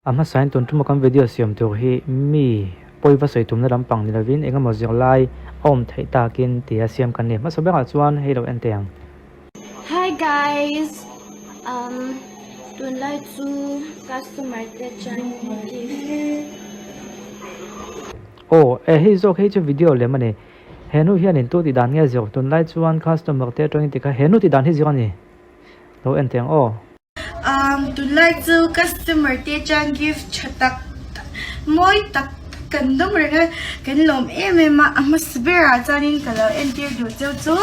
A hmasain tun tuma kan video siam tur hi mi pawi va sawi tumna lampang ni lovin eng emaw zirlai a awm theih takin tia siam kan ni. Hmasa berah chuan hei lo en teh ang. Hi guys, um tunlai chu customer te chuan gift. Aw e hei zawk hei chu video lem a ni. He nu hian in tu tih dan nge zir tunlai chuan customer te atangin tikha he nu tih dan hi zir a ni. Lo en teh ang aw. Um, tunlai chu customer te chuan gift tha tak tak, mawi tak tak kan dawng reng a, kan lawm em em a, a hmasa berah chuanin ka lo entir duh cheu chu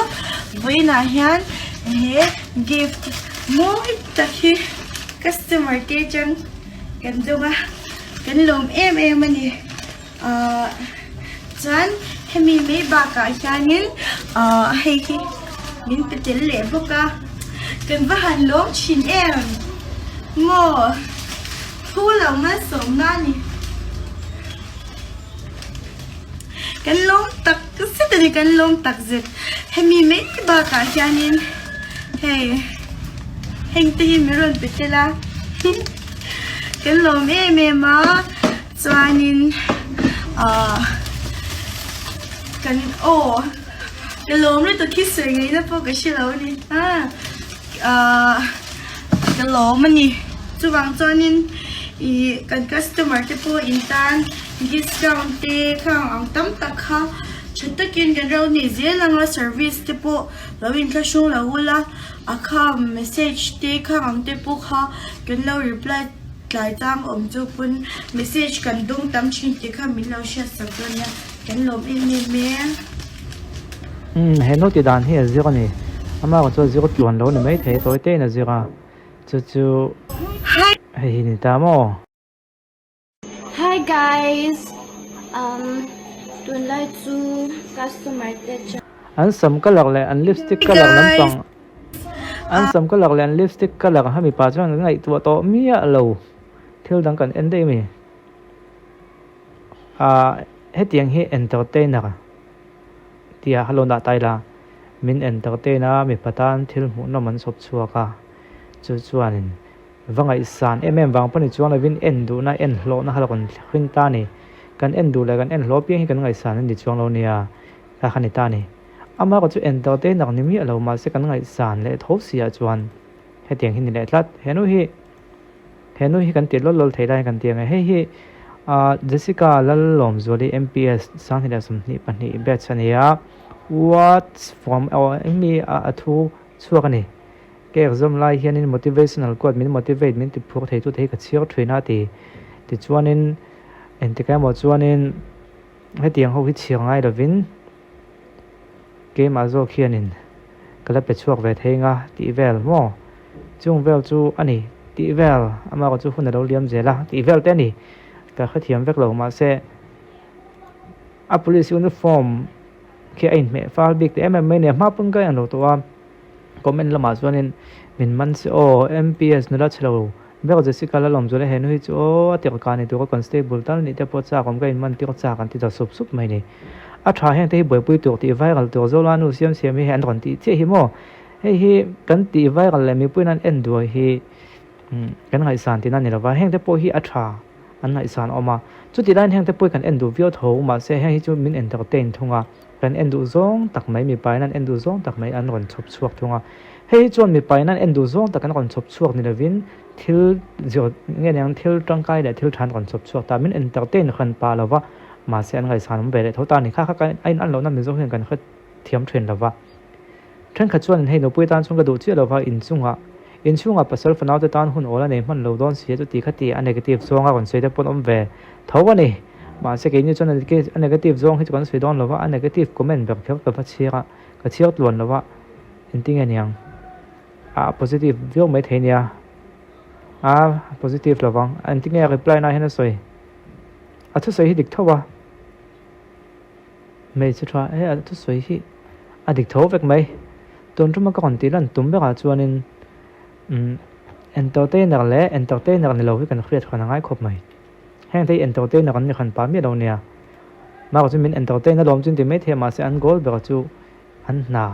vawiinah hian he gift mawi tak hi customer te chuan kan dawng a, kan lawm em em a ni. Ahh chuan hemi mai bakah hianin ahh hei hi min pe tel leh bawk a kan va han lawm thin em maw thu lo malsawmna a ni kan lawm tak zet a ni kan lawm tak zet hemi mai bakah hianin hei heng te hi min rawn pe tel a kan lawm em em a. Chuanin ahh kan aw ka lawm lutuk hi sawi ngaihna pawh ka hre lo a ni ahh ka lawm a ni chuvang chuanin ih kan customer te pawh in tan discount te khang ang tam tak kha tha takin kan ro nei zel ang a service te pawh lo inthlahrung lo ula a kham message te khang ang te pawh kha kan lo reply. Tlai tlang awm chu pawn message kan dawng tam thin tih kha min lo hriat sak dawn nia, kan lawm em em e. Umm he noti dan hi a zir a ni, amah erawh chu a zir tluan lo ni maithei tawi te in a zir a, chu chu hei hi ni ta maw? Hi guys, um tunlai chu customer te chuan. An sam colour leh an lipstick colour lampang. An sam colour leh an lipstick colour ha mipa chuan kan ngaihtuah tawh miah lo thil dang kan en daih a mi ah hetiang hi entertainer tia a lo dah ta ila min entertain a mipa tan thil hmuhnawm an chhawp chhuak a chu chuanin va ngaihsan em em vang pawh ni chuang lovin en duhna en hlawhna kha lo kan hring ta a ni kan en duh leh kan en hlawh apiang hi kan ngaihsan a ni chuang lo nia kha kha ni ta a ni. Amah erawh chu entertainer ni miah lo mahse kan ngaihsan leh tho si ah chuan hetiang hi ni leh tlat. He nu hi he nu hi kan ti lawl lawl thei lai kan ti ang e. Hei hi ah Jessica Lallawmzuali MPS 2022 batch a ni a. What's from aw engmi a thu chhuak a ni. Ka exam lai hianin motivational quote min motivate min ti phur thei tute hi ka chhiar thin a ti. Tichuanin engtikah emaw chuanin hetiang ho hi chhiar ngai lovin. Keimah zawk hianin ka la pe chhuak ve thei nga tih vel maw? Chung vel chu a ni tih vel, amah erawh chu hun a lo liam zel a tih vel te a ni. Ka hrethiam vek lo mahse a police uniform khi a inhmeh fal bik ta em em mai nia hma pawn ka en lo tawh a, comment lamah chuanin min man se aw MPS nula chhe lo ber Jessica Lalawmzuala he nu hi chu aw a tirh kah ni tur a constable tal nih te pawh chak awm ka inman tir chak an ti ta sup sup mai ni. A tha heng te hi buaipui tur tih viral tur Zola nu siam siam hi an rawn tih chiah hi maw? Hei hi kan tih viral leh mipuiin an en duai hi kan ngaihsan tihna a ni lova, heng te pawh hi a tha an ngaihsan awm a, chutih laiin heng te pawh hi kan en duh viau tho mahse heng hi chu min entertain thung a, kan en duh zawng tak mai mipain an en duh zawng tak mai an rawn chhawp chhuak thung a, hei hi chuan mipain an en duh zawng tak an rawn chhawp chhuak ni lovin thil zir nge niang thil tangkai leh thil tha an rawn chhawp chhuak ta, min entertain hran pah lova mahse an ngaihsan awm ve leh tho ta a ni kha kha kan a in lohna Mizo hian kan hre thiam thin lova thenkhat chuan hei nupui tan chuan ka duh chiah lova inchungah inchhungah pasal fanau te tan hun awl a nei hman lo dawn si a chuti kha ti a negative zawng a rawn sawi te pawn awm ve tho a ni mahse keini chuan a negative zawng hi chu kan sawi dawn lova a negative comment ber kher ka va chhiar a ka chhiar tluan lova engtinge niang a positive viau mai thei nia a positive lovang engtinge a reply na hian a sawi. A thusawi hi dik tho a, hmeichhe tha he a thusawi hi a dik tho vek mai. Tun tuma ka rawn tih lan tum berah chuanin umm entertainer leh entertainer ni lo hi kan hriat hran a ngai khawp mai. Heng te hi entertainer an ni hran pah miah lo nia. Mahse chu min entertain alawm chu an ti maithei a mahse an goal berah chu an hna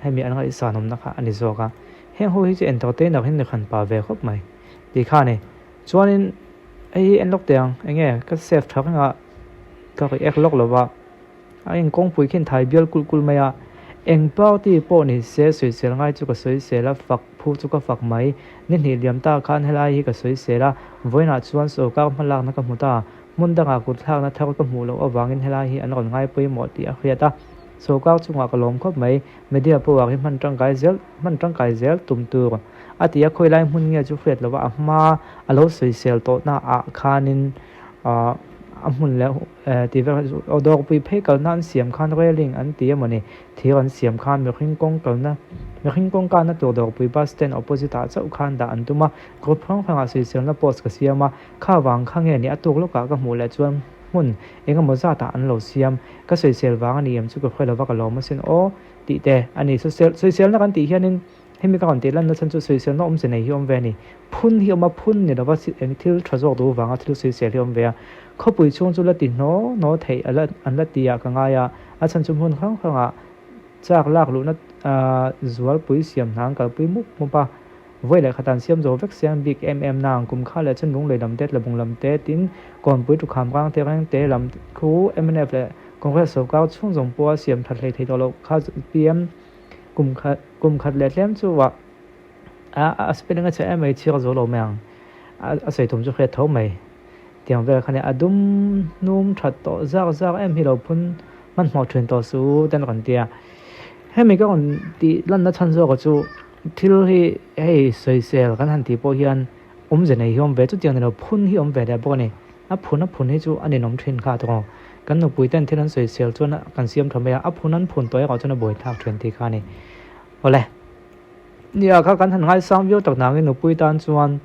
hemi an ngaihsan awmna kha a ni zawk a. Heng ho hi chu entertainer hi an ni hran pah ve khawp mai tih kha a ni. Chuanin. Hei hi en lawk teh ang, eng nge ka save tha reng a, ka react lawk lo va, a in kawngpui khi an thai bial kulh kulh mai a, eng party pawh ni se sawisel ngai chu ka sawisel a, fak phu chu ka fak mai, ni hnih liam ta khan helai hi ka sawisel a, vawiinah chuan sorkar hmalakna ka hmu ta, hmun dangah kut thlakna thar ka hmuh loh avangin helai hi an rawn ngai pawimawh tih a hriat a, sorkar chungah ka lawm khawp mai, media power hi hman tangkai zel hman tangkai zel tum tur a ti a, khawilai hmun nge chu hriat lova a hma a lo sawisel tawhna ah khanin ahh a hmun leh tih vel kha dawrpui phei kalna an siam khan railing an ti emaw ni thir an siam khan mihring kawng kalna mihring kawng kanna tur dawrpui bus stand opposite ah chauh khan dah an tum a, group hrang hrangah sawiselna post ka siam a, kha vang kha nge ni a tuk lawkah ka hmuh leh chuan hmun engemaw zatah an lo siam ka sawisel vang a ni em chu ka hre lova ka lawm asin aw tih te a ni sawisel sawiselna kan tih hianin Hemi ka rawn tih lanna chhan chu sawiselna awmze nei hi awm ve a ni. Phun hi awm a, phun ni lova eng thil tha zawk duh vanga thil sawisel hi awm ve a. Khawpui chhung chu la ti hnaw hnaw theih a la an la ti ah ka ngai a, a chhan chu hmun hrang hrangah chak lak luhna zualpui siam hna an kalpui mup mup a. Vawi leh khat an siam zo vek siang bik em em nang kum kha leh chhunlung lei lam te tlabung lam te tin kawnpui thukham rang te reng te lam khu mnf leh Congress sorkar chhung zawng pawha siam that hlei thei tawh loh kha PM Kum khat kum khat leh tlem chu ah a a spelling a chhe em mai chhiar zo lo mai ang a a sawi tum chu hriat tho mai tiang vel kha nia a dum hnum that tawh zak zak em hi lo phun hmanhmawh thin tawh su te an rawn ti a hemi ka rawn tih lanna chhan zawk chu thil hi hei sawisel kan han tih pawh hian awmze nei hi awm ve chutiang ni lo phun hi awm ve leh bawk a ni. A phun a phun hi chu a ninawm thin kha tawng. Kan nupui ten thil an sawisel chuan kan siam tha mai a, a phun an phun tawh erawh chuan a buai thlak thin tih kha a ni. Awle. Nia kha kan han ngaisang viau tak nangin nupui tan chuan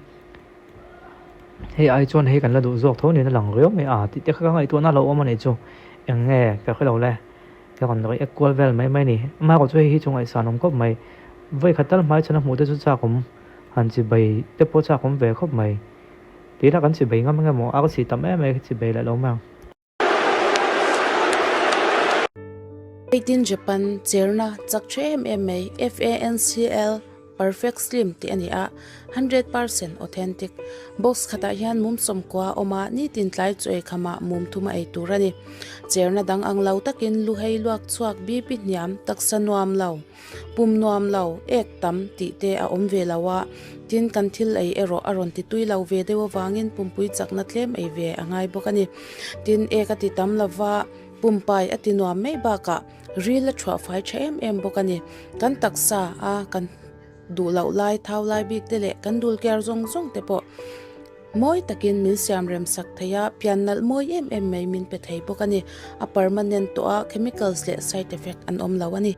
hei ai chuan hei kan la duh zawk tho niin a lang riau mai a tih te kha ka ngaihtuahna lo awm a nih chu. Eng nge ka hre lo le. Ka rawn rawih ek kual vel mai mai a ni. Amaherawh chu hei hi chu ngaihsan awm khawp mai. Vawi khat tal hmai chhan a hmuh te chu chak awm. Han chibai te pawh chak awm ve khawp mai. Tihna kan chibei ngam enge maw? A ka chih tam em mai ka chibei leh lo mai ang. Made in Japan cherna chak tha em em mai FANCL Perfect Slim tih a ni a, 100% authentic. Box khatah hian mum sawmkua a awm a, nitin tlai chu ei khamah mum thum a ei tur a ni. Cherna dang ang lo takin lu hei luak chhuak BP hniam taksa nuam lo. Pum nuam lo, ek tam tih te a awm ve lo a, tin kan thil ei erawh a rawn ti tui lo ve deuh avangin pumpui chakna tlem ei ve a ngai bawk a ni. Tin, ek a ti tam lo va, pumpai a ti nuam mai bakah ril a thuah fai tha em em bawk a ni. Kan taksa a kan duh loh lai, thau lai bik te leh kan dul kiar zawng zawng te pawh mawi takin min siam rem sak thei a, pian nalh mawi em em mai min pe thei bawk a ni. A permanent tawh a, chemicals leh side effect an awm lo a ni.